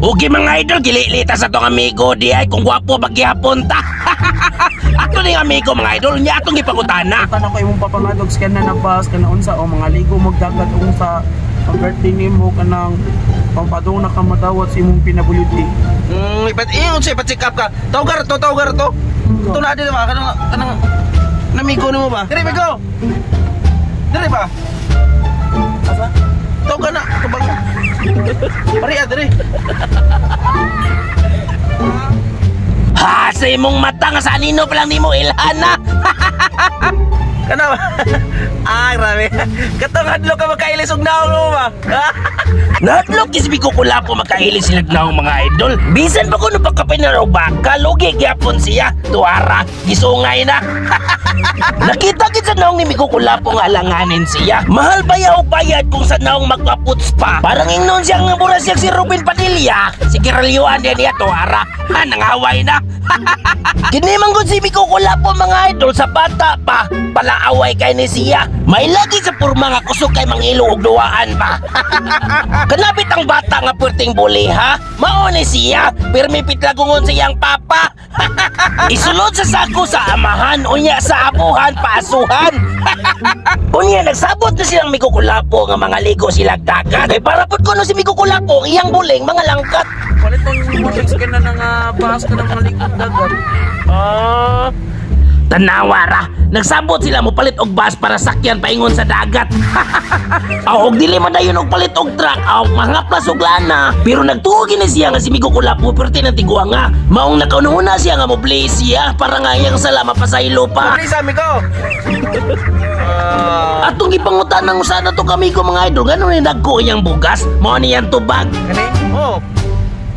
Okay mga idol, gililita sa tong amigo di ay kung gwapo paghihapon ta. Ato ning amigo mga idol, nya atong gipangutana. Tan ako imong papangadog scan na nabas kana unsa o mga ligo magdagat unsa ang birthday nimo kanang pampadung na ka madawat sa imong pinabuyudi. Ipat ingon siya ipat check up ka. Tawgar to, tawgar to. Ito na dito ba kanang kanang namigo nimo ba? Dire migo. Dire ba? Asa? Tawgar na, tubang. Pare dire. Ha, sa imong mata nga sa anino pa lang nimo ilhana. Kana ba? Ah, grabe. Katong hadlok ka makailis og naong mo ba? Nahadlok isbi ko kulapo makailis sila naong mga idol. Bisan pa kuno pagkapinaraw baka, lugi gyapon siya. Tuara, gisungay na. Nakita gid sa naong ni Migo Kulapo nga alanganin siya. Mahal ba yaw bayad kung sa naong magpaputs pa? Parang ingnon siyang mura siya si Ruben Padilla. Si Kiralyuan din niya, tuara. Ha, nangaway na. Kini man gud si Migo Kulapo mga idol sa bata pa. Palaaway kay ni siya. May lagi sa purma nga kusog kay mangilo og duwaan ba. Kanabit ang bata nga perting buli ha. Mao ni siya, pirmi pitlagungon sa iyang papa. Isulod sa sako sa amahan, unya sa abuhan, paasuhan. Unya nagsabot na silang Migo Kulapo nga mga ligo silang dagat. Kay para pud kuno si Migo Kulapo ang iyang buling mga langkat. Palit tong bulig scan na nga bas ka ng mga ligo dagat. Ah, Tanawa ra, nagsabot sila mo palit og bus para sakyan paingon sa dagat. Aw, og dili man dayon og palit og truck, aw mangaplas og lana. Pero nagtuo gini siya nga si Migo Kulapo perti ng tiguang nga. Maong nakaununa siya nga mo blaze siya para nga iyang sala mapasaylo pa. Please amigo. Ah, Atong gipangutan ng usa na to kami ko mga idol, ngano ni dagko iyang bugas, mao ni iyang tubag. Kani? Oh.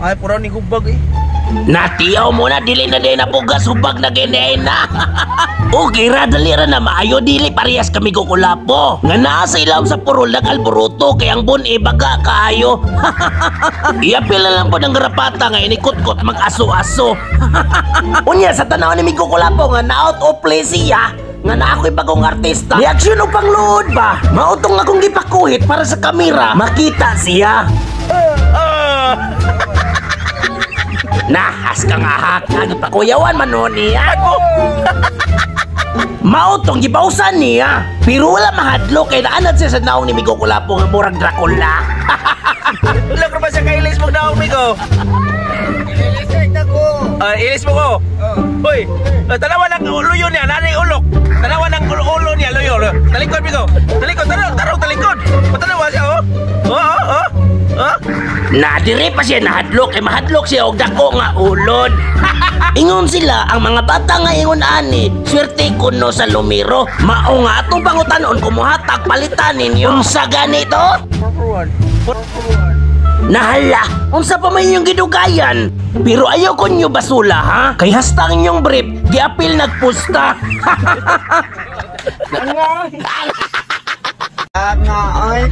Ay pura ni hubag eh. Natiyaw mo na, dili na din na bugas, hubag na gini na. Okay ra, dali ra na maayo, dili parehas kami kukulapo. Nga naa sa ilawom sa purol nag-alboroto, kay ang bun ibaga kaayo. Iapil na lang po ng garapata nga inikot-kot mag-aso-aso. Unya sa tanaw ni Migo Kulapo nga na out of place siya, nga na ako'y bagong artista. Reaksyon og pangluod ba? Mautong akong gipakuhit para sa kamera, makita siya. Ah. Nahas ka nga haka, gipakuyawan man nun niya. Mautong gibawsan niya. Pero wala mahadlok kay naanad siya sa naong ni Migo Kulapo nga murag Dracula. Ulok ra ba siya kailis mo naong migo? Ah, ilis mo ko. Hoy, tanawa ng luyo niya, nanay ulok. Tanawa ng ulo, ulo niya, luyo. Talikod migo. Talikod, tarong, tarong, talikod. Patanawa siya, oh. Oh, oh, oh. Oh. Nadiri pa siya nahadlok kay mahadlok siya og dako nga ulod. Ingon sila ang mga bata nga ingon ani, swerte kuno sa lumiro. Mao nga atong pangutanon kumuhatag palitan ninyo. Unsa ganito? 4 for 1. 4 for 1. Nahala, unsa pa man inyong gidugayan? Pero ayaw ko nyo basula ha? Kay hasta ang inyong brief, giapil nagpusta. Nga ay.